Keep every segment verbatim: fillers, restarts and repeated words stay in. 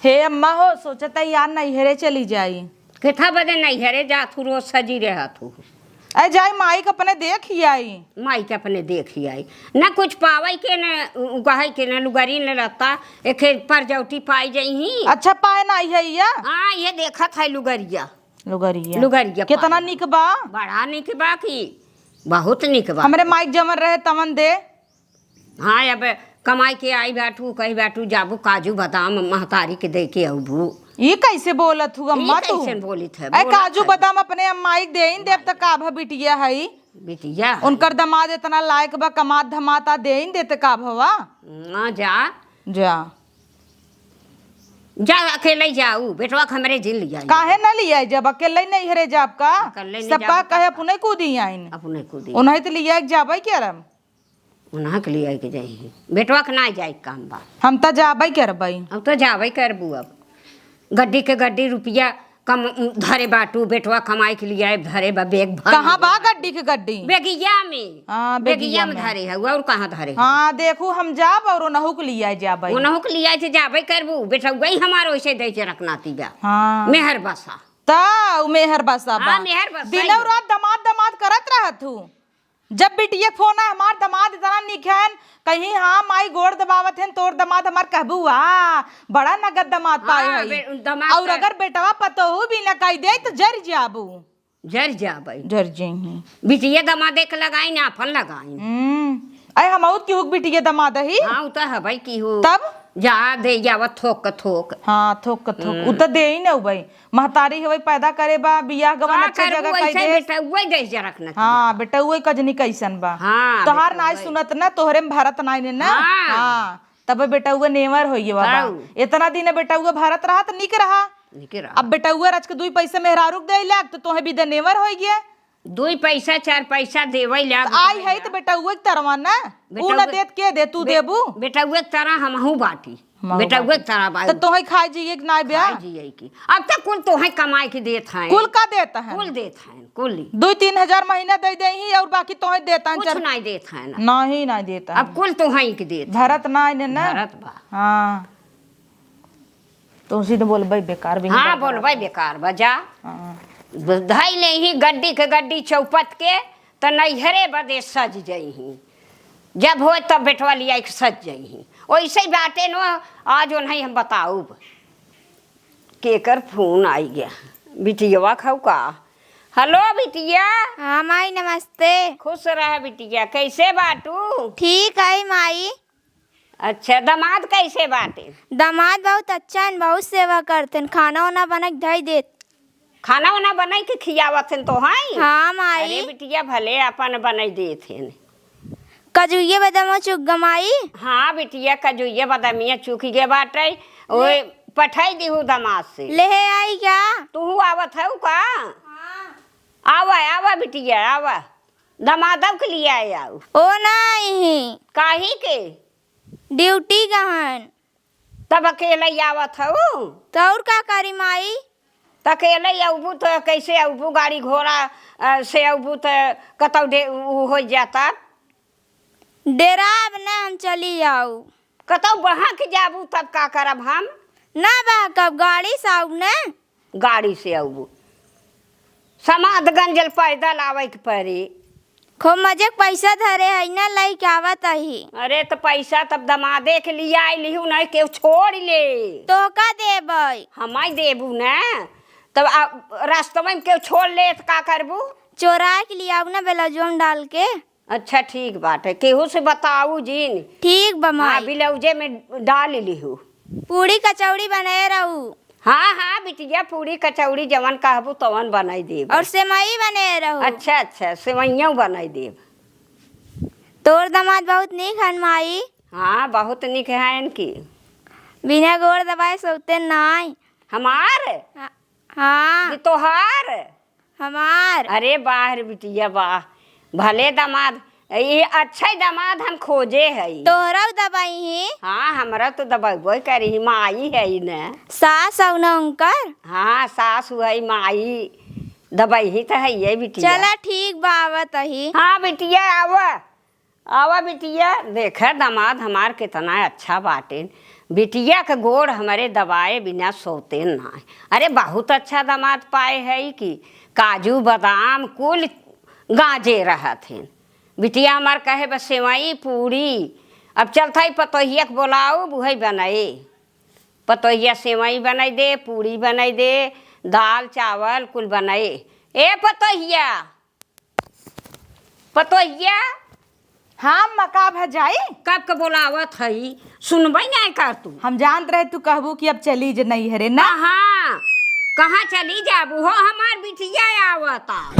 हे अम्मा हो, सोचत है यार नैहरे चली जाई। कितना बजे नैहरे जात हूँ, रोज सजी रहत हूँ। अरे जाई माई के अपने देखि आई। माई के अपने देखि आई। न कुछ पावै के, न उ कहै के, न लुगरी न लत्ता, एके परजौटी पाई जइहीं। अच्छा पाए नाहीं है या? हाँ, ये देखत है लुगरिया। लुगरिया। लुगरिया केतना पाए। निक बा? बड़ा निक बा कि बहुत निक बा। हमरे माई के जवन रहे तवन दे। हाँ, अब कमाई के आई बाटू, कही बाटू, जाबू काजू बादाम महतारी के दे के अउबू। ई कैसे बोलत हू अम्मा ई तू? कैसे बोलित है? ए, बोलत काजू है। बादाम अपने अम्माई के देइन देब त का भ बिटिया हई? बिटिया है। उनकर दमाद इतना लायक बा, कमात धमात आ देइन देत का भवा? ना जा। जा। जा अकेले जाऊ, बेटवा के हमरे जिन लिया। काहे ना लिया जब अकेले नैहरे जाब का? अकेले नहीं सब जाब का का? कहे अपने कूदी आइन। अपने कूदी। उन्हें त लिया के जाबै के रम। उन्हां के लियाइ के जाइहीं। बेटवा के नाहीं जाए के काम बा। हम त जाबै करबै। अब त जाबै करबू अब। गड्डी के गड्डी रुपया कम धरे बाटू, बेटवा कमाइ के लियाए धरे बा, बेग भर कहाँ बा गड्डी के गड्डी? बेगिया में। हाँ, बेगिया बेगिया में में। धरे है, और कहाँ धरे है? हाँ, देखू, हम जाब और ओनहू के लियाए जाबै। ओनहू के लियाए से जाबै करबू, बेटवा ही हमार वैसे दे के रखना ती बा। हाँ। मेहर बसा। त उ मेहर बसा बा। हाँ, मेहर बसा दिन ही और बा। रात दमाद दमाद करत रहत हूँ। जब बिटिया के फोन है, "हमार दमाद इतना निक हन," कहीं, "हाँ माई, गोड़ दबावत हन तोर दमाद हमार," कहबू, "वाह, बड़ा नगद दमाद पाए हाँ, हई।" बे-, दमाद और का अगर बेटवा पतोहू भी न कह दे, तो जर जाबू। जर जाबै। जर जइहीं। बिटिया दमादे के लगाइन, आपन लगाइन। हम्म, अरे, हमहू केहू के बिटिया दमाद ही। हाँ, उ त हबै केहू। तब? जा दे जावा थोक के थोक। हाँ, थोक के थोक। हम्म। उ त दे ही न उबै। महतारी हवै पैदा करे बा, बियाह गवन का अच्छा करबू, जगह कई वैसे दे। बेटउए देस जरक न हाँ, दिया। बेटउए कजनी कैसन बा। हाँ, तोहार बेटउए। नाई सुनत न, तोहरे में भरत नाई ने न। हाँ। हाँ, तब बेटउए नेवर होइए बाबा। तब। इतना दिन बेटउए भरत रहा त निक रहा। निक रहा। अब बेटउए रच के दुई पैसा मेहरारू के दे लाग, त तोहे बिदे नेवर होइए। दुई पैसा, चार पैसा देवै लाग त आई तोहे है ना। त बेटउए के तरवा न, उ न बेटउए देत के दे, तू बे-, देबू? बेटउए के तरह हमहू बाटी। हमहू बेटउए बाटी। के तरह बा। त तोहे खाए जिए के नाई ब्या? खाए जिए की। अब त कुल तोहे कमाए के देत हैं। कुल का देत हैं? कुल देत हैं, कुल ही। दुई तीन हजार महीना दे देही और बाकी तोहे देत हैं, कुछ चल। नाई देत हैं ना। नहीं, नाई देत हैं। अब कुल तोहे के देत हैं। भरत नाई ने ना। भरत बा। हाँ। तुलसी तो बोलबै बेकार भी हाँ, नहीं बोलबै बेकार बा, जा। हाँ। धई लेही गड्डी के गड्डी चौपट के, त नैहरे बदे सज जइही। जब होए तब बेटवा लिया के सज जइही। ओइसे ही बाटे न, आज ओनही हम बताउब। केकर फोन आई गया? बिटियवा खाऊ का? हेलो बिटिया। हाँ माई, नमस्ते। खुश रह बिटिया, कैसे बाटू? ठीक है माई। अच्छा, दमाद कैसे बाटे? दमाद बहुत अच्छा हन, बहुत सेवा करत हन, खाना वाना बना के धई देत। खाना वाना बना के खियावत हन तोहई? हाँ, माई। अरे बिटिया, भले अपन बना देत हन। कजुइये बदामो चुक ग माई? हाँ बिटिया, कजुइये बदामिया चुक गे बाटे। ओए, ले। पठाई दिहू दमाद से। लेहे आई का? तुहू आवत हऊ का? हाँ। आवा, आवा बिटिया, आवा। दमादव के लियाए आऊ। ओ नाहीं। काहे के? ड्यूटी गहन। तब अकेले आवत हऊ? त और का करी माई? त अकेले अउबू त कैसे अउबू? गाड़ी घोड़ा, अ, से अउबू त कतौ डे-, उ होइ जाता। डेराब न हम चली आऊ। कतौ बहक जाबू तब का करब हम? ना बहकब, गाड़ी से आऊ न। गाड़ी से अउबू। समाधगंज ल पैदल आवै के परी। खूब मजे के पैसा धरे है न, लइके आवत अही। अरे त पैसा तब दमादे के लियाइ लिहू, नहीं केहू छोड़ ले। तोहका देबै। हमई देबू न। तब आ, रास्तवे में केहू छोड़ ले त का करबू? चोराइ के लियाऊ न ब्लाउजवा में डाल के। अच्छा ठीक बाटे, केहू से बताऊ जिन। ठीक बा हाँ, माई। ब्लाउजे में डाल लिहू। पूड़ी कचौड़ी बनाए रहू। हाँ, हाँ, बिटिया, पूड़ी कचौड़ी जवन कहबू तवन बनाई देब। और सेवई बनाए रहू। अच्छा, अच्छा, सेवइयों बनाई देब। तोर दमाद बहुत नीक हन, माई। हाँ, बहुत नीक हन कि। बिना गोड़ दबाए सोते नाई। हमार? हाँ, हाँ। ये तोहार? हमार। अरे वाह रे बिटिया वाह, भले दमाद, ये अच्छा ही दमाद हम खोजे हई। तोहरा दबाई ही। हाँ, हमरा तो दबैबो करी ही, माई है ही न। सास हऊ न उनकर? हाँ, सास हुई, माई दबाई ही तो है ये बिटिया। चला ठीक बा, आवत ही। हाँ बिटिया, आवा। आवा बिटिया, देखा दमाद हमार कितना अच्छा बाटेन। बिटिया के गोड़ हमरे दबाए बिना सोते नाहीं। अरे, बहुत अच्छा दामाद पाए है कि काजू बादाम कुल गाजे रहत हैं। बिटिया हमार कहे, "बस सेवई पूरी।" अब चलत हई पतोहिया के बोलाउब, उहइ बनाए। पतोहिया सेवई बनाइ दे, पूरी बनाइ दे, दाल चावल कुल बनाए। ए पतोहिया, पतोहिया। हाँ अम्मा, का भा जाई? कब के बोलावत हई, सुनबइ नाहीं कर तू। हम जानत रहे तू कहबू कि अब चली जे नैहरे ना। कहाँ, कहाँ चली जाबू हो, हमार बिटिया आवता।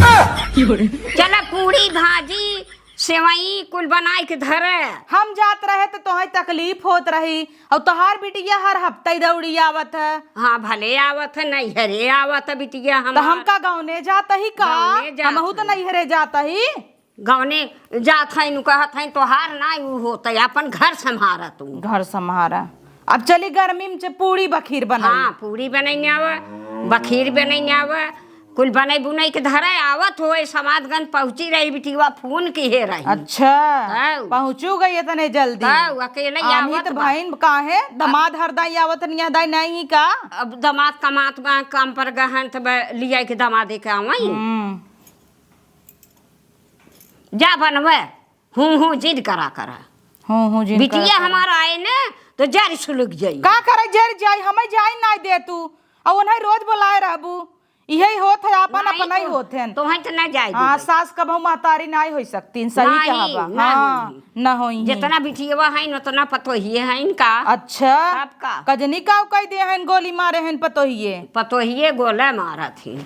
चला पूरी भाजी सेवई कुल बनाइ के धरे। हम जात रहे त तोहइ तकलीफ होत रही, अउ तोहार बिटिया हर हफ्ता ही दौड़ी आवत है। हाँ, भले आवत है, नैहरे आवत है बिटिया त हमार। हम का गौने जात ही का? गौने जात हमहू त ही। नैहरे जात ही। गौने जात है, नु कहत है, तोहार नाहीं उ होत है, अपन घर सम्हारा तू। घर सम्हारा। अब चली गर्मी में से पूरी बखीर बनाई। हाँ, पूरी बनइने आवा, बखीर बनइने आवा। कुल बनइ बुनइ के धरे आवत होए, समादगंज पहुँची रही, बिटिया फोन किहे रही। अच्छा, तब। पहुँचू गई इतने जल्दी। तब अकेले ही आमी आवत त बा। बहिन काहे, दमाद हरदाई आवत निया दाई नाहीं का? अब दमाद कमात बा, काम पर गहन त बा, लिया के दमादे के आवई। हम्म। जा बनवे, हूँ हूँ जिद करा करा। हूँ हूँ जिद बिटिया करा करा। हमार आए न, त जरि सुलग जाई। का करे जरि जाई, हमइ जाइ नाहीं दे तू। अउ उन्हइ रोज बोलाए रहबू। इहइ होत है, आपन नाहीं अपनइ तो, होत हैं। तोहइ त न जाइ हाँ, देबइ। सास कबहूँ महतारी नाहीं होइ सकतीं, सही नाहीं, कहा बा। ना हाँ, होई। न होई हैं। जेतना बिटियवा हइन, ओतना पतोहिए हइन का? अच्छा। तब का? कजनी काउ कइ दे हइन, गोली मारे हइन पतोहिए? पतोहिए गोला मारत ही।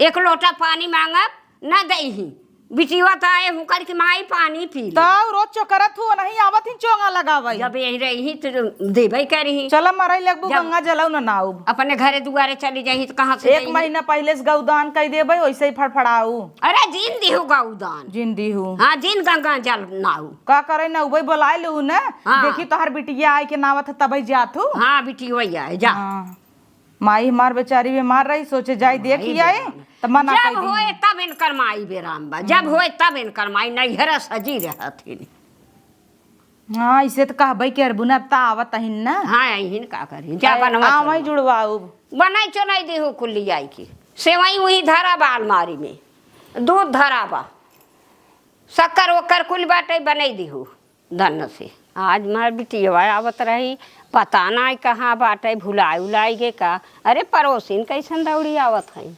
एक लोटा पानी माँगब, न दइहीं। बिटियवा त आए हुँकर कि माई पानी पी ले। तउ रोज चोकरत हू, नहीं आवत ही चोंगा लगावइ। जब यहीं रही त देबइ करिहीं। चला मरइ लगबू, जब गंगा जलउ न नाउब। अपने घरे दुआरे चली जाइहीं त कहाँ से एक दइहीं? महीना पहिले से गउदान कइ देबइ, ओइसे ही फड़फड़ाऊ। अरे जिन दिहू गउदान। जिन दिहू। हाँ, जिन गंगा जल नाऊ। का करे न, उबइ बोलाइ लू न। हाँ। देखी तोहार बिटिया आइ के नावत ह, तबइ जात हू। हाँ, बिटिया आए, जा। हाँ। माई हमार बेचारी बीमार रही, सोचे जाई माई देखि आई, बेराम। त मना जब कइ दी। होए तब इनकर माई बेराम बा, जब हम्म। होए तब इनकर माई नैहरे सजी रहत हिन। हाँ, इसे त कहबइ करबू न, अब त आवत हिन न। हाँ, अइहिन का करी, जा ए, बनवा आवइ चलवा। जुड़वाउब। बनइ चुनइ दिहू कुल्ली आइ के। सेवई उही धरा बा अलमारी में, दूध धरा बा, शक्कर ओक्कर कुल बाटइ, बनइ दिहू। धन से। आज हमार बिटियवा आवत रही, पता नाहीं कहाँ बाटइ, भुलाइ उलाइ गे का। अरे पड़ोसिन कइसन दौड़ी आवत हई।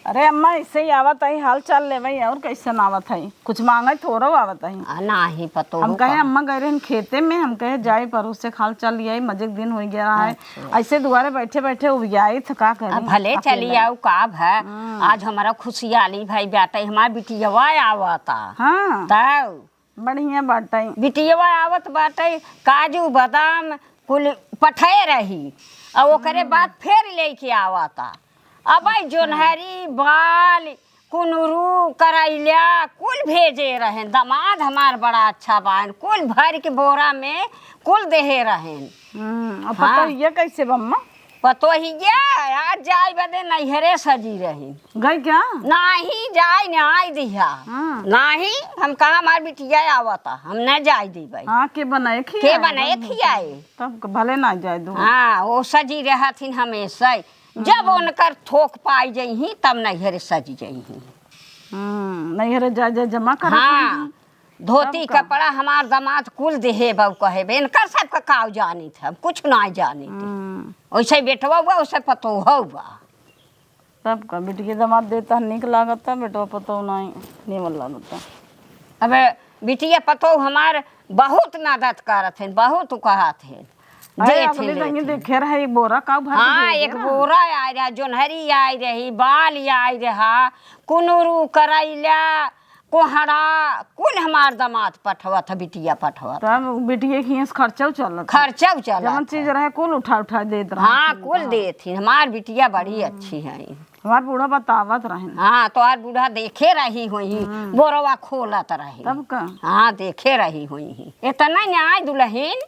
अरे अम्मा, अइसे ही आवत हई, हाल चाल लेवइ, अउर कइसन आवत हई? कुछ माँगइ थोरो आवत हई। आ, नाहीं पतो हम हो कहे का। अम्मा गए रहन खेते में, हम कहे जाई पड़ोस से हाल चाल लियाई, मजे के दिन होइ गया है। अच्छा। अइसे दुआरे बइठे बइठे उबियाई थ, का करी? अब भले अकेले। चली आऊ, का भा? हम्म। आज हमरा खुशियाली भइ बाटइ, हमार बिटियवा आवता। हाँ। तउ। बढ़िया बाटइ। बिटियवा आवत बाटइ, काजू, बादाम कुल पठए रही, अउर ओकरे हम्म। बाद फेर लेके आवता। अबइ अच्छा। जोन्हरी, बाल, कुनुरू, करइला कुल भेजे रहेन। दमाद हमार बड़ा अच्छा बाइन, कुल भरि के बोरा में कुल देहे रहेन। हम्म, अब हाँ। पतोहिया कइसे बा अम्मा? पतोहिया, आज जाए बदे नैहरे सजी रही। गई क्या? नाहीं, जाए नाहीं दिहा। हाँ। नाहीं, हम कहा हमार बिटिया आवता, हम न जाए देबइ। हाँ, के बनाए खियाए? के बनाए खियाए? तब क-, भले ना जाए दू। हाँ, ओ सजी रहथिन हमेशा। जब हम्म। उनकर थोक पाइ जइहीं, तब नैहरे सजी जइहीं। हम्म, नैहरे जाए जाए जमा करत हाँ। होइहीं। धोती तब का? कपड़ा हमार दमाद कुल देहे बा, उ कहे बे, इनकर सबका काव जानित है, हम कुछ नाहीं जानित। हम्म। ओइसे बेटवा हुआ, ओइसे पतोह हुआ। तब का? बिटिया दमाद देता नीक लागता, बेटवा पतोह नाहीं नीमन लागता। अबे बिटिया पतोह हमार बहुत मदद करत हैं, बहुत उ कहत हैं। अरे, देत अगले हैं, दही लेत हैं। देखे रहे, एक बोरा काव भर के हाँ, दे एक देना। बोरा आइ रहा, जोन्हरी आइ रही, बाल आइ रहा, कुनुरू, करैला, कोहड़ा, कुल हमार दमाद पठवत ह, बिटिया पठवत ह। तब बिटिया के हियां से खर्चा चलत ह। खर्चा चलत जवन ह। चीज रहे, कुल उठा उठा देत रहे। हाँ, कुल देत ही। हमार बिटिया बड़ी हम्म। अच्छी है। हमार बूढ़ा बतावत रहे। हाँ, तोहार बूढ़ा देखे रही होइहीं, हम्म। बोरवा खोलत रही। तब का? हाँ, देखे रही होइहीं। इतना न्याय दुलहिन,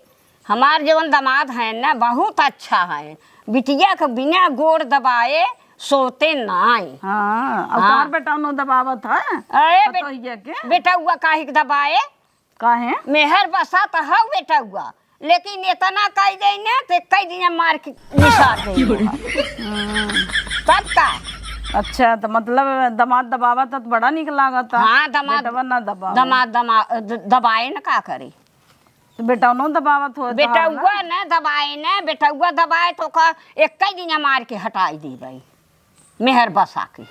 हमार जवन दमाद हैं ना, बहुत अच्छा हैं। बिटिया के बिना गोड़ दबाए सोते नाई। हाँ, अब हाँ। तोहार बेटा उन्हों दबावत है, अरे बे-, पतोहिया के। बेटउआ काहे के दबाए? काहे? मेहर बसा त हउ बेटउआ। लेकिन इतना कह दे ना तो कई दिन मार के निसार दे। हम्म। तब का? अच्छा, तो मतलब दमाद दबावा त बड़ा निक लागत। हाँ, दमाद, बेटवा ना दबावे। दमाद दमा-, द-, दबाए न का करे? तो बेटवनो दबावत हो तोहार ना? बेटउआ न दबाए न, बेटउआ दबाए तो का एक ही दिन मार के हटाई देबे, मेहर बसा के।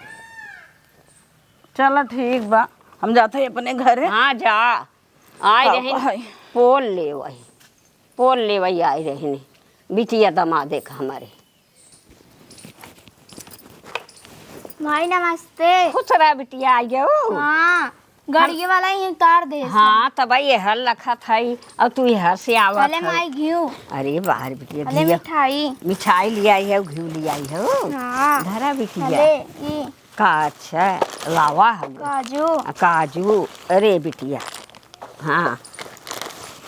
चला ठीक बा, हम जात हई अपने घरे। हाँ, जा। आए का रहिन, भाई? पोल ले वही, पोल ले वही आए रहिन, बिटिया दमादे का हमारे। माई नमस्ते। खुश रह बिटिया, आ गयो। हाँ, गड़िए वाला ही उतार दे। हाँ, तब ये हर लखत है, और तू ये हर से आवत चले है। माई घिउ। अरे बाहर बिटिया, अरे घिया। मिठाई। मिठाई ले आई है, घिउ ले आई है। हाँ। धरा बिटिया। चले, ई। का अच्छा, लावा हम। काजू। आ, काजू, अरे बिटिया। हाँ,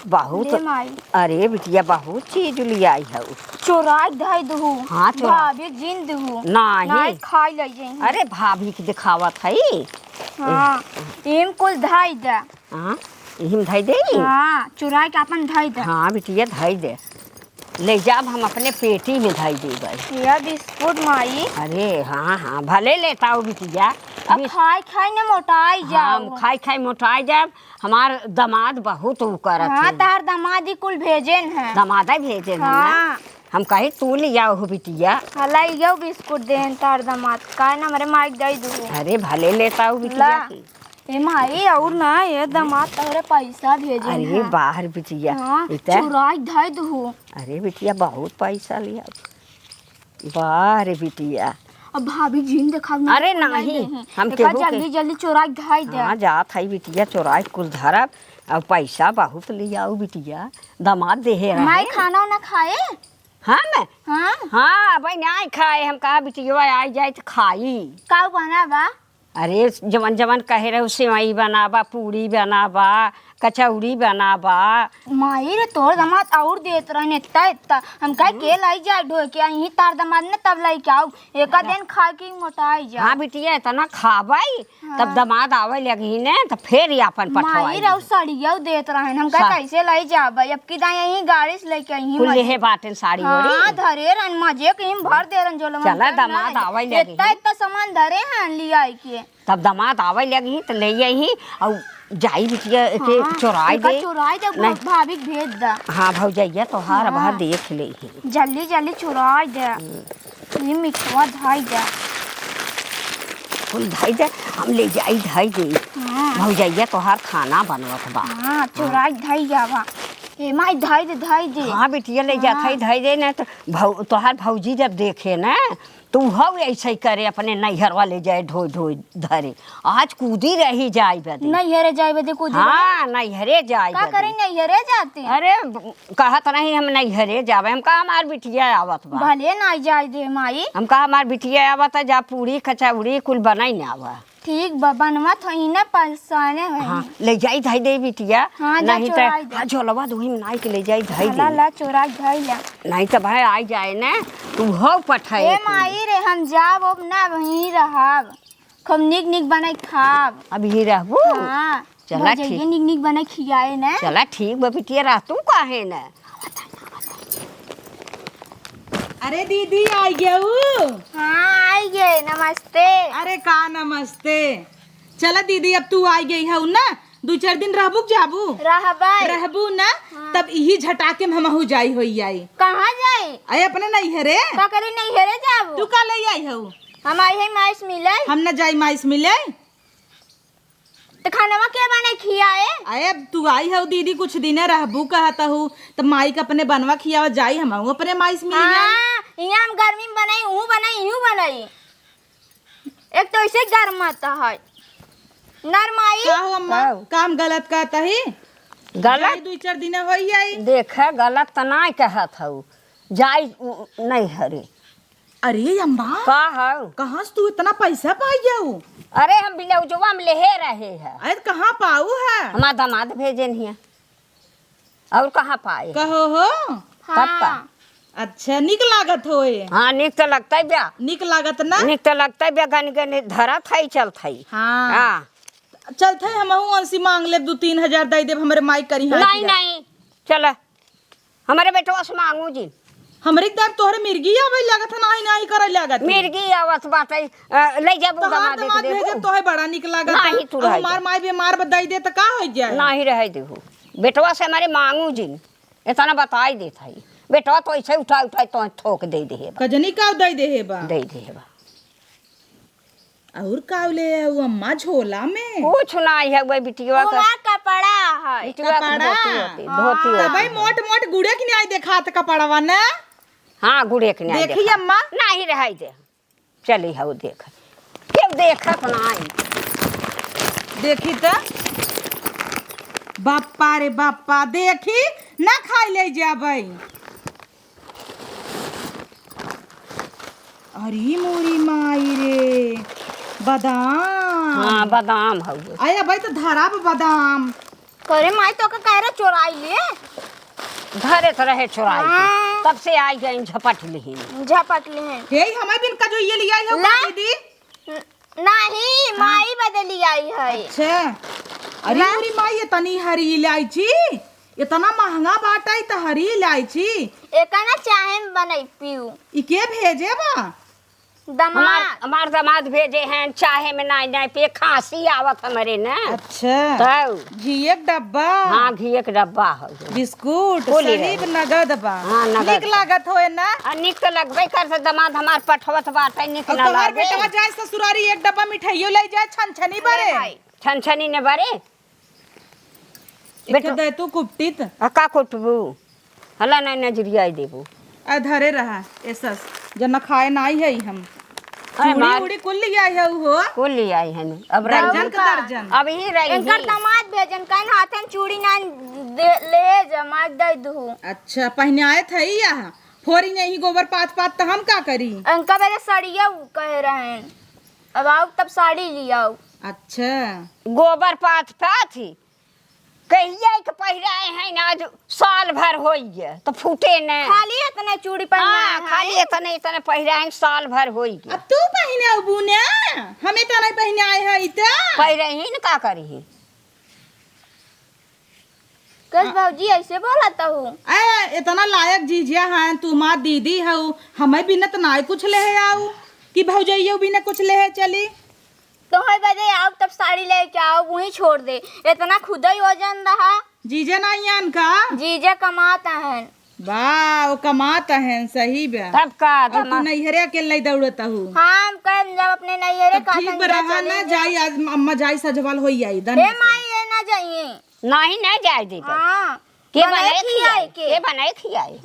बहुत। ले माई। अरे बिटिया, बहुत चीज लियाई हउ। चोराई धई दुहु। हाँ, चोरा। भाभी के जिन दुहु। नाही। नाही खाई लई जाई। अरे भाभी के दिखावत हई। हाँ, इम कुल धई दे। हाँ, इम धई दे। हाँ, चोराई के अपन धई दे। हाँ बिटिया, धई दे। ले जाब हम अपने पेटी में धई देबै। या बिस्कुट माई। अरे हाँ, हाँ, भले लेता हो बिटिया। अब बिस- खाई खाई ने मोटाई हाँ, जाओ। हम खाई खाई मोटाई जाब। हमार दमाद बहुत उ करत हाँ, है। तार दमाद ही कुल भेजेन है। दमाद ही भेजेन है ना? हाँ। हम कही तू लियाओ हो बिटिया। हला इयो बिस्कुट देन तार दमाद, काहे ना हमरे माई के दई दू। अरे भले लेता हो बिटिया ला। की। ए माई, और ना, ये दमाद तोहरे पैसा भेजे अरे हैं। बाहर बिटिया, हाँ, इता चुराई धई दू। अरे बिटिया, बहुत पैसा लिया। वाह रे बिटिया। अब भाभी जिन देखाव ना, अरे कुल नहीं नहीं, दे हैं। हम देखा, केहू के जल्दी, जल्दी चोराई के धई दे। हाँ, जात हई बिटिया, चोराई कुल धरब। अब पैसा बहुत ले आओ बिटिया, दमाद देहे रहे। माई खाना उना खाए? हम? हाँ। हाँ, अब नहीं खाए, हम कहा बिटिया आई जाए तो खाई। का बना बा? अरे, जवन जवन कहे रहे, सेवई बनाबा, पूड़ी बनाबा, कचौड़ी बनाबा। माई रे, तोर दमाद और देत रहन इतना, इतना। हम कहे, हम्म। के लाई जाए ढोए के, यहीं तार दमाद ने तब लाई के आऊ। एका दिन खा के मोटाई जा। हाँ बिटिया, इतना खाबाई, हाँ। तब दमाद आवे लगी ने, तब फिर ही अपन पठवाई माई रे, जाई। सड़िया देत रहन, हम कहे, सा- कैसे लाई जाबे? अब की दाई यहीं गाड़ी से लेके यहीं कुल मजे। लेहे बाटेन साड़ी हाँ, ओड़ी। धरे रहन, मजे के ही भर दे रहन, झोला में चला, हम कहे, दमाद ना, आवे लगी। इतना, इतना सामान धरे हैं, लियाई के। तब दमाद आवे लगी त ले आई और जाई बिटिया के हाँ, चोराई एका दे। चोराई दे, नहीं। भाभी के भेज दा। हाँ, भौजैया तोहार हाँ। बाहर देख ले ही। जल्दी, जल्दी चोराई दे। हम्म। ये मिठवा धई दे। कुल धई दे, हम ले जाई धई दे। हाँ। भौजैया तोहार खाना बनवत बा। हाँ, चोराई धई जावा। ए माई, धई दे, धई दे। हाँ बिटिया, ले जात हाँ। हई, धई दे ना तो भौ-, तोहार भौजी जब देखे ना, तू हऊ ऐसे ही करे, अपने नैहरवा ले जाए ढोई ढोई धरे। आज कूदी रही जाए बदे। नैहरे जाए बदे कूदी हाँ, रही? नैहरे जाए का बदे। करे नैहरे जाते? अरे, कहत नहीं हम नैहरे जाबे। हम कहा हमार बिटिया आवत बा। भले ना जाए दे माई। हम कहा हमार बिटिया आवत है, जा पूड़ी कचौड़ी कुल बनाई ना आवा। ठीक बा, बनवा थोई ना परेशाने है। हाँ, ले जाई धई दे बिटिया। हाँ, जा नहीं त चोराई दे। हाँ, झोलवा दुही में नाई के ले जाई धई ला, दे। ला, चोराई धई ला। नहीं त भाई आई जाए ना, तू हो पठाए ए तू। माई रे, हम जाब अब ना, वहीं रहब। खूब निक निक बनाई खाब। अब यहीं रहबू? हाँ। चला भौजैया ठीक। निक निक बनाई खियाए ना। चला ठीक बा बिटिया, रह तू काहे ना। अरे दीदी, आई गऊ? हाँ, आई गए, नमस्ते। अरे का नमस्ते? चला दीदी, अब तू आई गई हऊ ना, दू चार दिन रहबू क जाबू? रहबै। रहबू ना? हाँ। तब इही झटाके में हमहू जाई होई आई। कहाँ जाई? अरे अपने नैहरे। का करी नैहरे जाबू? तू का ले आई हऊ? हम आई है माई से मिले। हम ना जाई माई से मिले। त खानवा के बने खियाए? अरे तू आई हऊ दीदी, कुछ दिने रहबू कहत हऊ, त माई के अपने बनवा खियावा जाई, हमहू अपने माई से मिल जाई। हाँ, यहाँ हम गर्मी में बनाई, ऊ बनाई, ऊ बनाई। एक तो ऐसे गर्म आता है। नरमाई। का हो अम्मा? का हो? काम गलत कहत ही? गलत? जाई दुई चार दिन होई आई। देख, गलत त नाय कहत हऊ। जाई उ, नैहरे। अरे अम्मा। का हऊ? कहाँ से तू इतना पैसा पाई जाऊ? अरे हम ब्लाउजवा में लेहे रहे है। अरे त कहाँ पाऊ है? हमार दामाद भेजे नहीं है। और कहाँ पाए? कहो हो? तब का? हाँ। अच्छा, निक लागत होए। हाँ, निक त लगतै ब्या। निक लागत ना? निक त लगतै ब्या, गन गन धरत है, चलत है। हाँ। हाँ। चलत है, हमहू अंसी मांग लेब, दू तीन हजार दे देब, हमरे माई करी हाथ नहीं, दिया। नहीं, चल। हमरे बेटवा से मांगू जिन। हमरे के दाब तोहरे मिर्गी आवे लागत है, नाही, नाही करे लागत है। मिर्गी आवत बाटे, अ, ले जाबू तो हम दमाद के दमाद देबू। भेजे तोहे बड़ा निक लागत है। नाही, तू रह जा। हमार माई बीमार बा, दई दे त का हो जाए? नाही, रह देहू। बेटवा से हमरे मांगू जिन, इतना बताई देत है। बेटवा तो ऐसे उठाई उठाई तो थोक दे दे है बा। कजनी का दई दे है बा? दे दे है बा। और का ले है वो अम्मा झोला में? कुछ नाही है, वो बिटिया वो का हमार कपड़ा है। बिटिया का कपड़ा? धोती होती, हाँ। धोती होती। तबई मोट मोट गुड़े के न्याय देखात कपड़वा ना। हाँ, गुड़े के न्याय देखी देखा। अम्मा। नाही, रहाई दे। चली हऊ देख। केहू देखत नाही। देखी त। बाप्पा रे बाप्पा, देखी, ना खाई ले जाबई। अरे मोरी माई रे, बादाम। हाँ, बादाम हउवे। अरे भाई, तो धरा बा बादाम। करे माई, तो का कह रहा चोराई ले? धरे तो रहे चोराई के। हाँ। तब से आई गई झपट लिही। झपट लिही। हे, हमें बिन का जो ये लिया है, ला। दीदी? न-, नाही, हाँ। माई बदली आई है। अच्छा। अरे ला। मोरी माई, इतनी हरी इलायची? इतना महंगा बाटइ त हरी इलायची। एका ना चाहे में बनई पीऊ। ई के भेजे बा? दमाद। हमार, हमार दमाद भेजे हैं, चाहे में नाई, नाई पिए, खांसी आवत हमरे न। अच्छा। तब। घी एक डब्बा? हाँ, घी एक डब्बा हो। बिस्कुट, कुल ही सलीब रहे। नगद बा। हाँ, नगद निक बा। लागत होए ना? आ, निक तो लगबे करत, दमाद हमार पठवत बाटे, निक और ना तोहार लागे। बेटवा जाए ससुरारी, एक डब्बा मिठाइयो ले जाए, छनछनी बरे। ले आई। छनछनी ने बरे। एक बेटो दे तू कुपटित। आ, का कुटबू? हला नहीं नजरिया देबू। आ, धरे रहा, एसस। जना खाए नाई है हम। अरे चूड़ी मार। उड़ी कुल ले आई है हो। कुल ले आई है। अब रही दर्जन ही। का दर्जन। अब ही रही इनकर ही। दमाद भेजन, काहे हाथन चूड़ी ना दे, ले जमा दे दू। अच्छा, पहने आए थे ही यहाँ। फोरी नहीं गोबर पाथ पाथ तो हम का करी? इनका बेटा सड़िया कहे रहे। अब आओ तब साड़ी ले आओ। अच्छा। गोबर पाथ पाथ ही। कहिया के पहिराए हैं ना, आज साल भर होई गया, तो फूटे न। खाली इतने चूड़ी पहनाए हाँ, हैं। खाली इतने, इतने पहिराए हैं, साल भर होई गया। अब तू पहने अबू ने, हमें तो नहीं पहनाए है इतना। पहिरे ही न का करी ही। कस भौजी ऐसे बोलत हूँ? ए, इतना लायक जीजिया हैं, तू माँ दीदी हऊ, हमें बिना तो नाय कुछ ले है आऊ, कि भौजइयो बिना कुछ ले है चली। तोहर बदे आऊ तब साड़ी लेके आऊ, वहीं छोड़ दे। इतना खुदा ही वजन रहा। जीजे नाई आन का? जीजे कमात हन। बा, वो कमात हन, सही बा। तब का, और तू जमा- नैहरे अकेले दौड़त हूँ। हाँ, हम कहे जब अपने नैहरे तो का ठीक संग बा, रहा चले ना, जाए। जाई आज अम्मा जाई सजवाल होई आई, दन ए से। माई, ये ना जाइए। नाही, नाही जाए देबे। हाँ, के बनाए बनाए खियाए खियाए? के? के बनाए खियाए?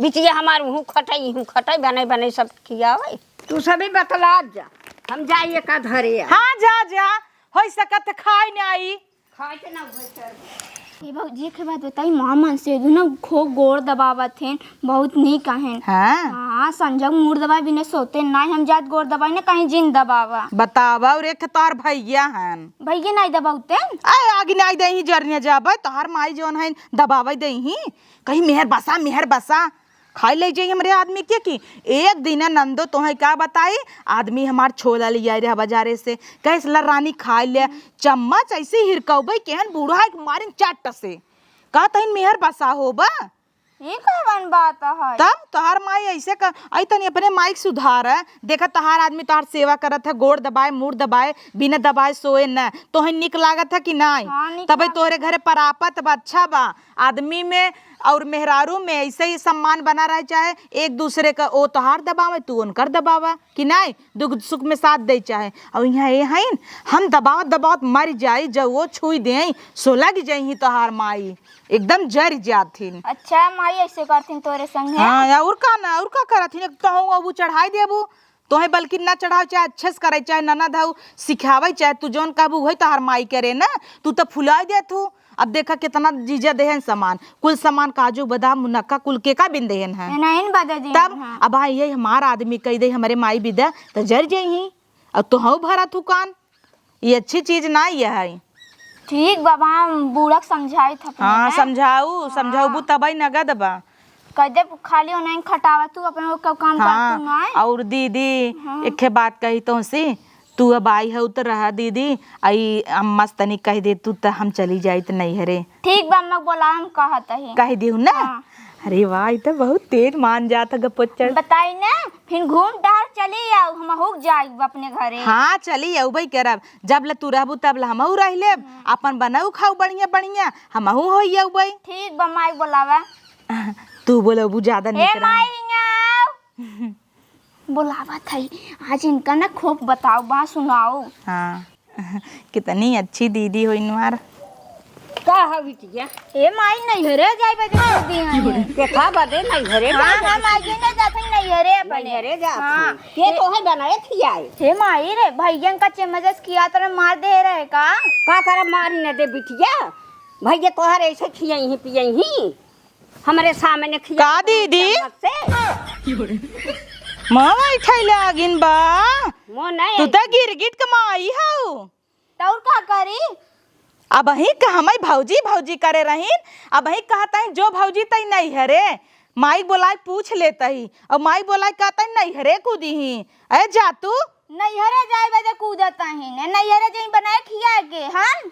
बिटिया हमार उहू खटई, इहू खटई, बनाई, बनाई सब खियावे। तू सभी बतलात जा, हम जाई एका धरे आ। हाँ, जा, जा, होई सकत खाए न आई। खाए के ना भई चल। ए भौजी, एक बात बताई, माँ मन से दुनो खूब गोड़ दबावत हैं, बहुत नीक हैं। हाँ। हाँ, संजय मूड़ दबाए बिना सोते नाई, हम जात गोड़ दबाई ना कहीं जिन दबावा। बतावा, और एक तोहर भैया हन। भैया नाई दबाउते? आए, आगे नाई देही जरने जाबे, तोहर माई जौन है दबावे देही। कहीं मेहर बसा, मेहर बसा। खाई ले जाई हमरे आदमी के कि एक दिन नंदो तोहे का बताई, आदमी हमार छोला ले आई रहा बाजारे से, कहे ला रानी खाई ले, चम्मच ऐसे हिरकौबे केहन बूढ़ा एक मारिन चट्ट से। का तहिन मेहर बसा होबा? ई कवन बात है? तब तोहार माई ऐसे क-, आई तनी अपने माई के सुधार है। देखा तोहार आदमी तोहार सेवा करत है, गोड़ दबाए, मूड़ दबाए, बिना दबाए सोए न। तोहे निक लागत है कि नाई? हाँ, निक तबे लागत। तोहरे घरे परापत बा, अच्छा बा। आदमी में और मेहरारू में ऐसे ही सम्मान बना रहे, चाहे एक दूसरे का, ओ तोहार दबावे, तू उनकर दबावा, कि नाई? दुख सुख में साथ दे चाहे। और यहाँ ये हईन, हम दबावत दबावत मर जाई, जब वो छुई दे, सो लग जाई ही तोहार माई। एकदम जर जाथिन। अच्छा माई, ऐसे करथिन तोरे संग, हैं? हाँ, और का ना, और का करथिन? एक तो हूँ, अब उ चढ़ाई देबू, तोहे बल्कि ना चढ़ावे, चाहे अच्छे से करे, चाहे ननद हऊ सिखावे, चाहे तू जौन कहबू, वही तोहार माई करे ना, तू तो फुलाई देत हू। अब देखा, कितना जीजा देहन सामान, कुल सामान, काजू, बादाम, मुनक्का, कुल के का बिन देहन है? ए, नहीं न बदे दी, तब हाँ। अब हाँ, ये हमार आदमी कह दे, हमरे माई बिदा, तो जर जाई ही। अब तो हऊ भरा थुकान। ये अच्छी चीज ना ये है। ठीक बा, हम बूढ़ा के समझाई था अपने हाँ, में। समझाऊ, हाँ। समझाऊ तबई नगद बा। कह दे खाली ओनाइन खटावा तू, अपन वो क-, काम कर हाँ, तू ना। और दीदी, हाँ। एक बात कही तो से, तू अब आई हऊ तो रहा दीदी, आई अम्मा से तनी कह दे तू तो हम चली जाई तो नहीं हरे। ठीक बा, अम्मा के बोला हम कहत ही। कह दिहू ना? हाँ। अरे वाह, ई त बहुत तेज मान जात ह गपोचर। बताई ना, फिर घूम टहर चली आऊ, हमहू जाइब अपने घरे। हाँ, चली अउबे करब। जब ले तू रहबू तब ले हमहू रह लेब। हम्म। अपन बनाऊ खाऊ बढ़िया बढ़िया, हमहू होई अउबे। ठीक बा, माई बोलावा। तू बोलबू ज्यादा ए निक रहा। माई, यहाँ आऊ। बोलावत हई, आज इनका ना खूब बताओ, बात सुनाओ। हाँ, कितनी अच्छी दीदी हो इनवार। का हो बिटिया? ए माई, नैहरे जाए बदे कर दी हैं। केथा बदे नैहरे हाँ, जाए हम बदे? आज ही ना जाते हैं नैहरे अपने। नैहरे जात हाँ। हैं। ये तो है बनाए खियाए। हे माई रे, भैया का चम्मच से खिया तरह मार दे रहे का? का करे मारी न दे बिटिया? भैया तोहर ऐसे खियाई ही पियाई ही। हमरे सामने खिया का दीदी? चम्मच से। माँ माई खैले आगिन बा। मो नहीं तू आई। त गिरगिट के माई हऊ। त और का करी? अबहीं क हमई भौजी भौजी करे रहीन, अबहीं कहत हईं जो भौजी तई नैहरे, माई बोलाए पूछ लेत ही, अउर माई बोलाए कहत हईं नैहरे कूदी ही। ए जा तू। नैहरे जाए बदे कूदत ही ने, नैहरे जाई बनाए खिया के, हाँ?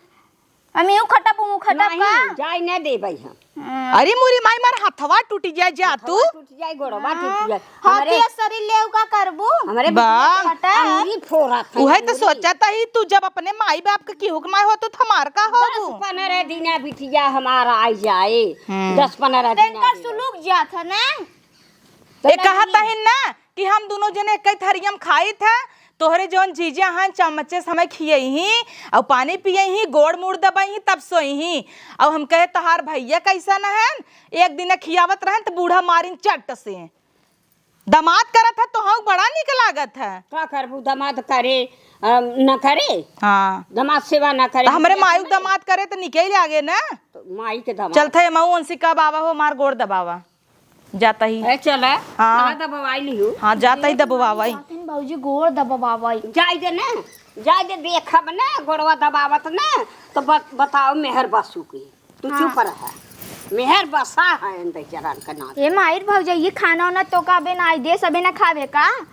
हम यूं खटब, ऊं खटब नहीं, का? जाए न देबै हम। हम्म। अरे मोरी माई, मार हथवा टूट जाए, जा तू। हथवा टूट जाए, गोड़वा टूट जाए। हाँ, हमरे हाथी शरीर लेव का करबू? हमरे बा। बिटिया के पटा है। अंगुरी फोड़ा था, उहे तो अंगुरी। सोचा था ही, तू जब अपने माई बाप के केहू के माई हो, तो हमार का हो? दस पन्द्रह दिन बिटिया हमारा आई जाए। हम्म। दस पन्द्रह दिन तेनका सुलूक जात है ना? तो ए, कहत नहीं। हईन ना कि हम दुनो जने एक ही थरिया में खाइत है, तोहरे जौन जीजा हैं चम्मचे से हमें खियई ही, अउ पानी पियई ही, गोड़ मुड़ दबई ही, तब सोई ही। अउ हम कहे, "तोहार भैया कैसन हन?" एक दिन खियावत रहन त बूढ़ा मारिन चट्ट से। दमाद करत है तो हम बड़ा निक लागत है। का करबू, दमाद करे, अ, न करे? हाँ। दमाद सेवा न करे, त हमरे बिटिया मायू के नहीं। दमाद करे त निके ही लागे ना। तो माई के दमाद। चलत है, मऊ उनसे कब आवा हो, मार गोड़ दबावा। जाता ही। ए, चल, हाँ। चल दबवाई लिहू। हाँ, जाता ही दबवावई। जाते हैं भौजी, गोड़ दबवावई। जाए दे ना, जाए दे, देखब ना, गोड़वा दबावत ना, तो ब-, बताओ मेहर बसु की। तू हाँ। चुप रह। मेहर बसा है अंदर जरान का नाम। ए माई रे भौजी, ये खाना वाना तो का बे ना आई दे, सबे ना खावे का?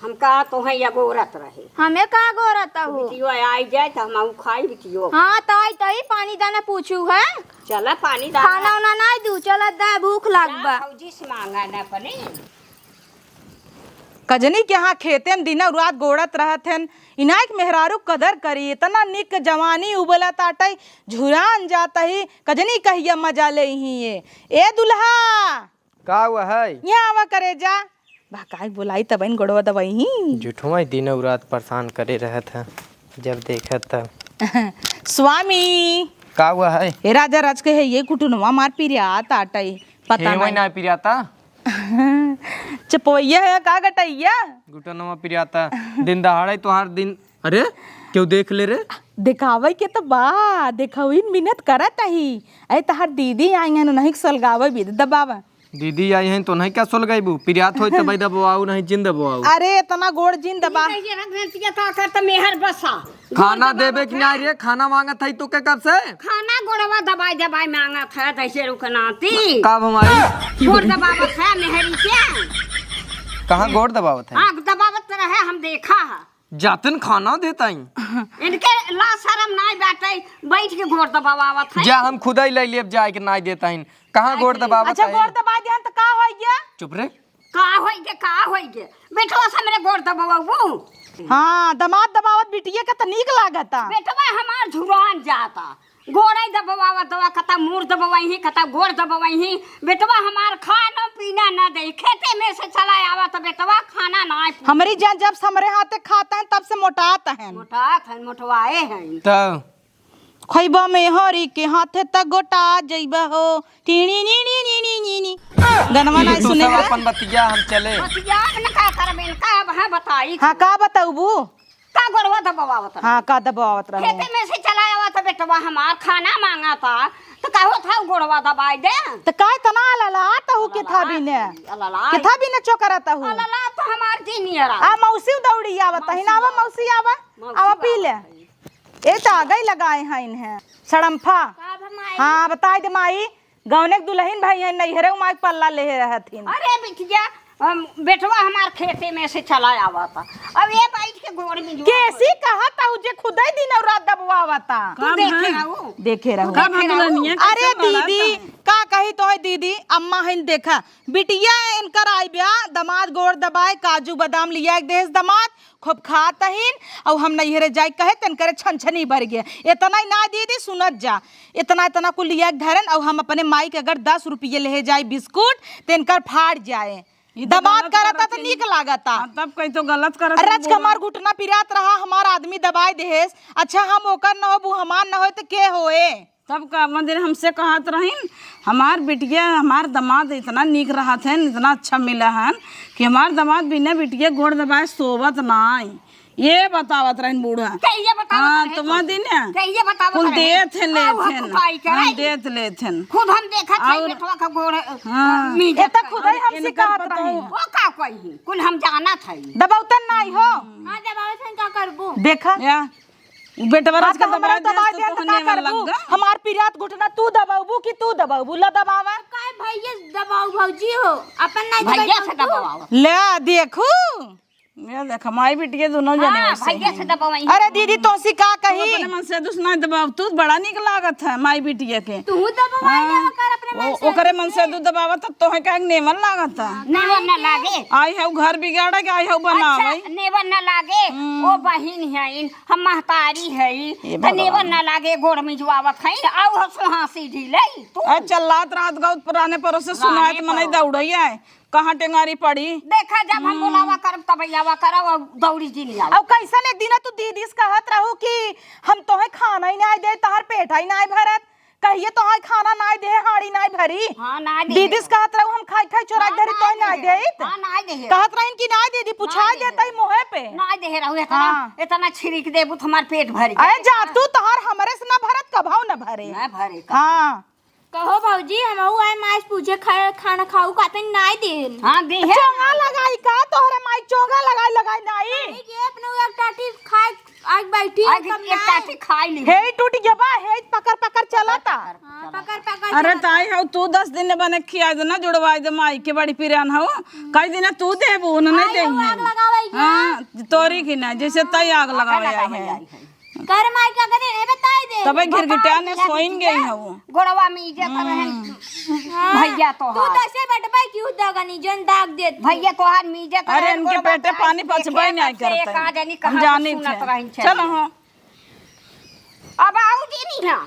हम का तोहे अगोरत रहे। हमें का अगोरत हो? बिटियो आई जाए त हम आऊ खाई बिटियो। हाँ, त आई तही पानी दाना पूछू है। चला पानी दाना। खाना उना नाई दू, चला दा भूख लाग जा बा। भौजी से मांगा ना अपने। कजनी के यहाँ खेते में दिनौ रात गोड़त रहत हन। इनाइक मेहरारू कदर करी, इतना निक जवानी उबलत आटै, झुरान जात ही। कजनी कहिया मजा लेइहीं ये। ए दुल्हा! का हुआ है? यहाँ आवा करे जा। बहकाई बोलाई तबहिन गोड़वा दबाई ही। झूठवा ही दिनौ रात परेशान करे रहत है, जब देखत है। स्वामी। का हुआ है? ए राजा राज के है ये कुटुनवा मार पिरियात आटई, पता हे, वही नहीं। ना पिरियाता। चपवैया है का गटैया? कुटुनवा पिरियाता। दिन दहाड़े तोहार दिन, अरे, केहू देख ले रे। देखावे के तो बा, देखौइन मिनत करत ही। अरे, तहार दीदी आई हैं, उन्हीं के सलगावे भी दबावा। दीदी आई हैं तो नहीं क्या सोलगैबू? पिरियात होई तो भाई दबवाऊ, नहीं जिन दबवाऊ। अरे इतना गोड़ जिन दबा। ये रख देती है, का करता मेहर बसा। खाना देबे कि नहीं रे? खाना मांगत है तू के कब से? खाना गोड़वा दबाई दबाई मांगत है, तैसे रुक नाती। का हमारी? गोड़ दबावत है मेहरी के। कहाँ गोड़ दबावत है? आँख दबावत रहे, हम देखा है। जातन खाना देता ही। इनके ला शरम नाई बाटे, बैठ के गोड़ दबावत है। जा हम खुदा ही ले लेब जाए के नाई देता ही। कहाँ गोड़ दबावत अच्छा, है? गोड़ दबा दिहन त का होई गया? चुप रे। का होई गे, का होई गे? बेटवा से हमरे गोड़ दबावू। हाँ, दमाद दबावत बिटिया के त नीक लागता। बेटवा हमार झुरान जाता। गोड़े दबवावत दवा, कता मूड़ दबवाई ही, कता गोड़ दबवाई ही। बेटवा हमार खाना पीना ना दे, खेते में से चला आवा त बेटवा खाना ना आए। हमरी जान जब से हमरे हाथे खाता है तब से मोटात है। मोटात है, मोटवाए हैं। त खइबा में हरी के हाथे त गोटा जइबा हो। टीनी नी नी नी नी नी नी। गनवा ई नहीं तू सुने सब है? अपन बतिया हम चले। बतिया न का करबे, इनका अब हाँ बताई। हाँ, का बतौबू? का गोड़वा दबावत रहे? हाँ, का दबावत रहे? खेते में से चला आवा त बेटवा हमार खाना मांगा था, त कहो था गोड़वा दबाई दे। त का इतना अलला तहु के था बिने? अलला। के था बिने चोकरा तहु? अलला तो हमार दिन यारा। आ मौसी दौड़ी आवत है ना, आवा मौसी आवा। मौसी आवा पी ले। आवत है। ए त आगे लगाए हैं इन्हें। सड़म्फा। का अब माई? हाँ, बताई दे माई। गौने के दुल्हन भाई हैं, नैहरे उमाई पल्ला ले रहथिन। अरे बिटिया, हम, बेटवा हमार खेते में से चला आवा था। अब ये बैठ के गोड़ में जो केसी कहत हऊ जे खुदै दिन और रात दबवावता। तू कब देखे है? रहू। देखे रहू। कब है दुल्हनिया? कैसे अरे लड़त दीदी, है? का कही तोहै दीदी, अम्मा हइन देखा, बिटिया इनकर आई ब्या, दमाद गोड़ दबाए, काजू बादाम लिया एक देहेस दमाद, खूब खात हइन, अउ हम नैहरे जाए कहे, त इनकरे छनछनी भर गए। इतना ही ना दीदी, सुनत जा, इतना, इतना कुल लिया के धरन, अउ हम अपने माई के अगर दस रुपये लेहे जाए बिस्कुट, त इनकर फाड़ जाए। ई तो दमाद गलत करता करत त ही। नीक लागता। हाँ, तब कही तो गलत करत ही राजकुमार बुआ। घुटना पिरात रहा, हमार आदमी दबाए देहेस। अच्छा, हम ओकर न होब, उ हमार न होए, त के होए? तब का, वो दिन हमसे कहत रहिन, "हमार बिटिया, हमार दमाद इतना नीक रहत हन, इतना अच्छा मिला हन कि हमार दमाद बिना बिटिया गोड़ दबाए सोवत नाई।" ये बतावत रहिन बूढ़ा। कहिए बतावत हाँ, रहे तो वहाँ दिन है। कहिए बतावत कुल रहे। देत है, लेत आओ, है। हम पाई के हाँ, रही। देत लेत है। खुद हम देखत है और बेटवा का गोड़, हाँ। मीजत एता है। खुद ही और हमसे इनकर कहत पता रही। है। वो का कोई है? कुल हम जानत है। दबावतन नाई हो। हाँ, दबावत है, का करबो? देखा। या, बेटवा आज का का हमरा दबाए दे, दबाए तो दे, तो तोहने का में लग करबू? गा। हमार पिरात घुटना तू दबावबू कि तू दबावबू? ला दबावा। काय भैया दबाऊ भौजी हो, अपन नाई भैया दबाई से तू। दबावा। ले, देखू। ये देख, माई बिटिया दोनों जने हाँ, वैसे भैया हैं। से दबावाई। अरे दीदी, तोसी का तू कही? अपने मन से दुस ना दबाव, तू बड़ा नीक लागत है माई बिटिया के। तू दबावाई हाँ। लेवा कर अपने मन ओ-, से ओकरे दुस मन से से। तू दबावा, तब तोहे का नेमन लागत है। नेमन ना लागे। आई है घर बिगाड़े के, आई है बनावे। अच्छा, नेमन ना लागे। हम्म। ओ बहिन है, हम महतारी है, ये त नेमन भगवान। ना लागे, गोड़ मिजवावत है, आउ हंसो हंसी ढीले तू। अच्छा, लात रात गौत पुराने परोसे सुनाए राने त मनई परो। दौड़ई आए। कहाँ टेंगारी पड़ी? देखा, जब हम हम्म। बुलावा करब, तब आवा करब, और दौड़ी जी नहीं आवा। अब कैसन एक दिन तू दीदी से कहत रहू कि हम तोहे खाना ही नाई दे, तहार पेट ही नाई भरत, कहिए तोहे खाना नाई दे, हाड़ी नाई भरी। हाँ, नाई दे। दीदी से कहत रहू हम खाई खाई चोराई हाँ, धरी, तोहे नाई दे। देत। हाँ, नाई दे। कहत रहिन कि नाई दीदी, पुछाई नाई दे। देता ही मुँहे पे। नाई दे रहू, इतना, हाँ। इतना छिड़क देबू तो हमार पेट भर जाए। अरे जा तू, तोहार हमरे से ना भरत, कभाऊ ना भरे। ना भरे, कभाऊ। हाँ। कहो भौजी, हमहू आए माई से पूछे, खा-, खाना खाऊ का, तनी नाई देन। हाँ, दे है। चोंगा लगाई का तोहरे माई, चोंगा लगाई, लगाई नाई। नहीं, ये अपने एक टाटी खाए, आज बैठी आज हम एक नाई। टाटी खाई ली। हे टूट गया बा, हे पकड़ पकड़ चलता। हाँ, पकड़ पकड़ अरे चलता। ताई हऊ, तू दस दिन बने खिया दे ना, जुड़वाई दे माई के, बड़ी पिरान हऊ। कई दिन तू देबू, उन्हें नहीं आई हऊ देंगे। आग लगावे के। हाँ, तोरी की ना, जैसे तई आग आग लगावे लगावे आई है। आई है। कर माई का कदे रे बताई दे। तबे गिरगिटिया ने बताई दे सोइन गई है वो। गोड़वा में इज्जत हम्म। रहे। हाँ, भैया तो तू हाथ। तो ऐसे बैठबे क्यों दगनी जन दाग देत। भैया तो हाथ में इज्जत अरे रहे, इनके गोड़वा पेटे पे पानी इज्जत पचबे रहे, नहीं तब से करता। का जानी हम कहाँ से जानी सुनत थे। रही चलो हाँ। अब आऊ जी नहीं ना।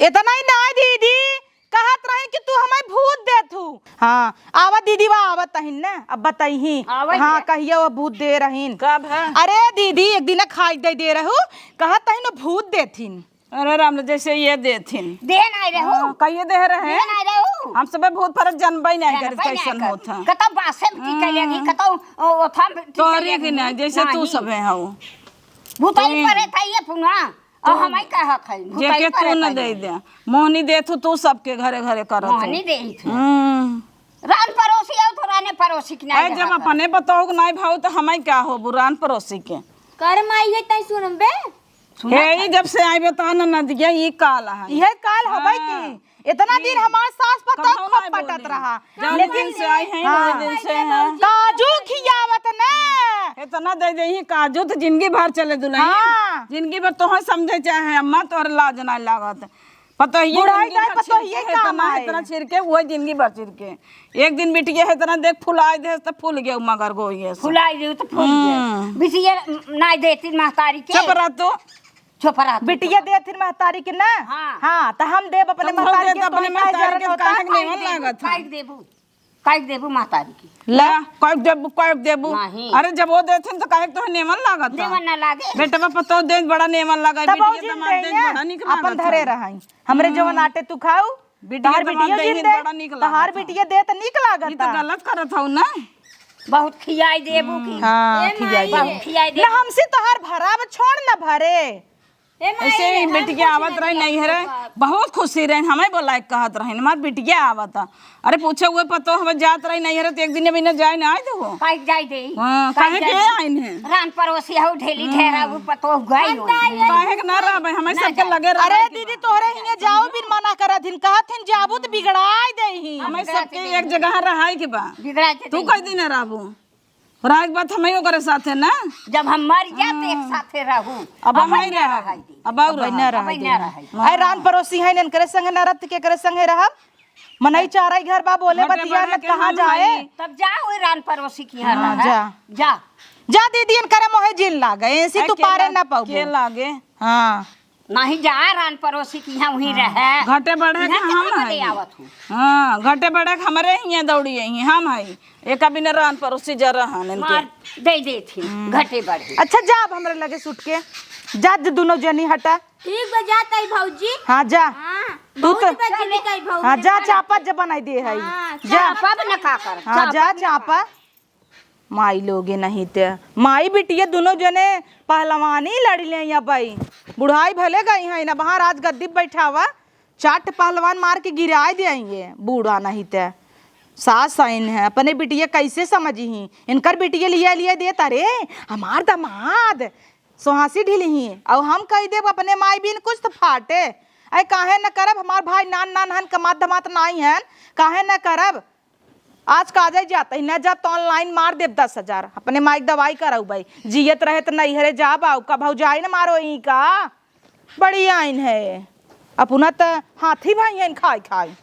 इतना ही ना दीदी, कहत रही कि तू हमें भूत देत हू। हाँ, आवा दीदी, वा आवत तहिन न, अब बताइही। आवत हाँ, है। कहिया वो भूत दे रहीन। कब है? अरे दीदी, एक दिन खाई दे दे रहू, कहत तहिन वो भूत देथिन। अरे राम, जैसे ये देथिन। दे नहीं रहू। हाँ, कहिए दे रहे। दे नहीं रहू। हम सबे भूत परत जनबई नहीं जानबई करत, नहीं कैसन करत। होत है। कतौ बासे में टिकल हाँ। लगी, कतौ ओ, ओथा में टिकल तोहरे लगी। की नहीं, जैसे तू नहीं। सबे हऊ। भूतई तू परे था ये पुनवा। और तू हमई कहत है, भूतई जेके तू परे न परे। दे दे। मोहनी देथू तू सबके घरे घरे करत हो। मोहनी देही थे। हम्म। रान परोसी आओ तो राने परोसी के नहीं अरे जब रहत है। अपने बताओ कि नहीं भाव तो हमई क्या होबू रान परोसी के। कर माई है तई सुनबे। सुनत हे, है। ई जब से आइबे त न नदिया ई काल है। इहे काल हबै हाँ। की इतना दिन हम्म। हमार सास पतोह कबहू खूब नहीं पटत बोले। रहा। जौन लेकिन दिन से आई हैं, हाँ। वही दिन से हैं। काजू खियावत ना। इतना दे देही काजू त जिंदगी भर चले दुल्हन। हाँ। जिंदगी भर तोहे समझे चाहे अम्मा, तोहरे लाज ना लागत। पतोहिए बुढ़ाई जिंदगी दाई भर पतोहिए छिड़के, काम इतना, आए। इतना छिड़के, वो जिंदगी भर छिड़के। एक दिन बिटिया है इतना देख फुलाए दे त फूल गया मगर गोइए से। फुलाए दे त फूल गया। हम्म। बिटिया ना देती महतारी के। चुप रह तू। चुप रह तू, बिटिया चुप। देथिन महतारी के ना? हाँ। हाँ, त हम देब अपने तुम महतारी दे के, अपने तोहे काहे महतारी जरूरत के होता? काहे के नेमन लागत है? काहे के देबू? काहे के देबू महतारी के? ला, काहे के देबू, काहे के देबू? नहीं। अरे, जब वो देथिन त काहे के तोहे नेमन लागत है? नेमन ना लागे। बेटवा पतोह दे बड़ा नेमन लागे, तब बिटिया जिन दमाद दे देंगे, बड़ा निक अपन लागत धरे है। रहाई। हमरे हम्म। जवन आटे तू खाऊ, बिटिया तहार दमाद बिटिया देही जिन दे, बड़ा निक तहार लागत है। बिटिया दे त निक लागत ई त है। गलत करत हऊ ना। बहुत खियाई देबू की। हाँ, ए खियाई माई, देबू। बहुत खियाई ना देबू। हमसे तोहार भरा अब छोड़ ना भरे। ए माई, ऐसे ही हम बिटिया कुछ आवत नहीं रही, नहीं है रे, बाप। बहुत खुशी रही, हमें बोला के कहत रही, हमार बिटिया आवत है। अरे पूछे हुए पतो हमें जात रही, नहीं है रे, तो एक दिन अभी ना जाए ना आए दे हो। काहे के जाए दे? हाँ, काहे काहे के जाए दे? आइन है? रान परोसी हो, ढेली हाँ। ढेरा, वो पतो गई हो। काहे के ना रहबे, हमें ना सबके जाए। लगे रहे अरे के दीदी, बा। तोहरे हियां जाओ बिन मना करत हिन, कहत हिन जाबू तो बिगड़ाए दे ही। हमें बिगड़ा सबके के एक दे। जगह रहाई के बा। बिगड़ा के तू दे। कई दिन रहबू? रहे के बात हमही ओकरे साथे ना। जब हम मर जात, एक साथे रहू। अब अब हमही ना ना रहब। रहे दी। अब और अब रहब। ना अब रहब। ना रहे दी। अरे रान परोसी है, इनकरे संगे ना रहब त केकरे संगे रहब? मनई चारै घर बा, बोले घटे बतिया बड़े न के कहाँ हम जाए। हई। तब जा ओए रान परोसी की यहाँ हाँ, रह। जा। जा। जा दीदी, इनकरे मोहे जिन लागे, ऐसी अरे तू के पारे लाग-, ना पाउबू। के लागे? हाँ। नहीं जा रान परोसी की यहाँ वहीं हाँ। रहे। घटे बढ़े यहाँ के से हम कब ले हई। आवत हूँ? हाँ, घटे बढ़े के हमरे हियाँ दौड़ी आई, हम हई। एका बिना रान परोसी जरा हन इनके। मार दे देत ही, हम्म। घटे बढ़े। अच्छा, जा अब हमरे लगे सुट के। जा, जा दुनो जनी हटा। ठीक बा, जा तई भौजी। हाँ, जा। हाँ, तू बहुत तो बजली कई भौजी। हाँ, जा, चापा जब बनाई दे है। हाँ, जा। चापा बना का कर? हाँ, जा, चापा। माई लोगे नहीं ते। माई बिटिया दुनो जने पहलवानी लड़ी ले या बाई। बुढ़ाई भले गई है ना, बाहर आज गद्दी बैठावा, चाट पहलवान मार के गिराए दे आएंगे। बूढ़ा नहीं ते। सास आइन है, अपने बिटिया कैसे समझी ही? इनकर बिटिया लिया लिया देत, अरे हमार दामाद सोहासी ढीली ही, और हम कह देब अपने माई बीन कुछ तो फाटे। अरे काहे न करब, हमार भाई नान नान हन, कमात धमात नाई हन, काहे न करब? आज काजै जात ही, न जाब तो online मार देब दस हजार, अपने माई के दवाई करउबै। जियत रहे त नैहरे जाब, आउ का भौजाई न मारो ही का? बड़ी आइन है, अपना त हाथी भाई हन खाई खाई।